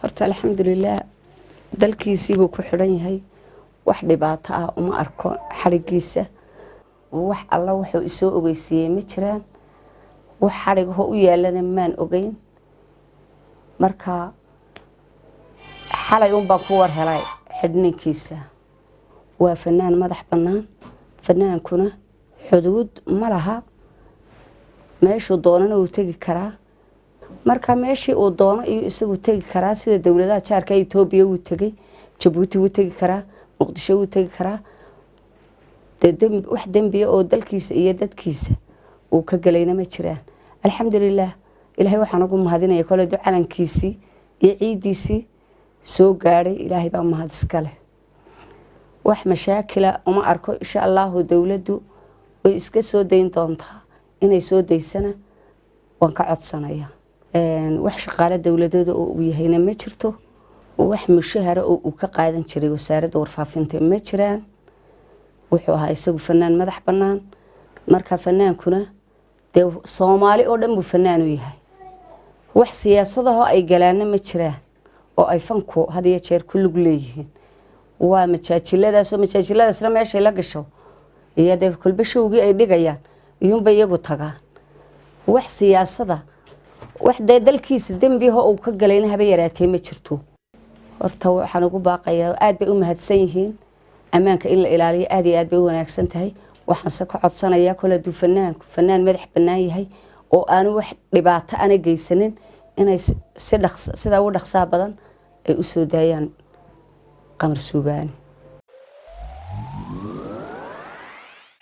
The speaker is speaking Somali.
Horta alxamdulilaah, dalkiisiibuu ku xidhan yahay. Wax dhibaato ah uma arko xadhigiisa. Wax alla wuxuu isoo ogeysiiyey ma jiraan. Wax xadhigaho u yaalana maan ogeyn. Marka xalay un baan ku war helay xidhninkiisa. Waa fanaan madax bannaan, fanaankuna xuduud ma laha, meeshuu doonana wuu tegi karaa. Marka meeshii uu doono iyo isagu tegi karaa, sida dowladaha jaarka, Etoobiya wuu tegey, Jabuuti wuu tegi karaa, Muqdisho wuu tegi karaa. Dee wax dembiya oo dalkiisa iyo dadkiisa uu ka gelayna ma jiraan. Alxamdulilaah, Ilaahay waxaan ugu mahadinaya kole du calankiisii iyo ciidiisii soo gaadhay. Ilaahay baa mahad iska leh. Wax mashaakila uma arko. Insha Allahu dowladdu way iska soo dayn doontaa, inay soo daysana waan ka codsanaya. Wax shaqaale dowladooda oo uu yahayna ma jirto. Wax mushahara oo uu ka qaadan jiray Wasaaradda Warfaafinta ma jiraan. Wuxuu ahaa isagu fanaan madax bannaan. Marka fanaankuna dee Soomaali oo dhan buu fanaan u yahay. Wax siyaasadahoo ay galaana ma jiraan oo ay fanku had iyo jeer ku lug leeyihiin. Waa majaajiladaasoo majaajiladaasna meeshay la gasho iyo dee kolba showgii ay dhigayaan iyuunbay iyagu tagaan. Wax siyaasada, wax dee dalkiisa dembiho uu ka galayna haba yaraatee ma jirto. Horta waxaan ugu baaqayaa, aad bay u mahadsan yihiin, ammaanka in la ilaaliyo aad iyo aad bay u wanaagsan tahay. Waxaanse ka codsanayaa, kole hadduu fanaanku fanaan madax bannaan yahay oo aanu wax dhibaato ana geysanin, inay si dhaqs sidaa ugu dhaqsaa badan ay u soo daayaan Qamar Suugaani.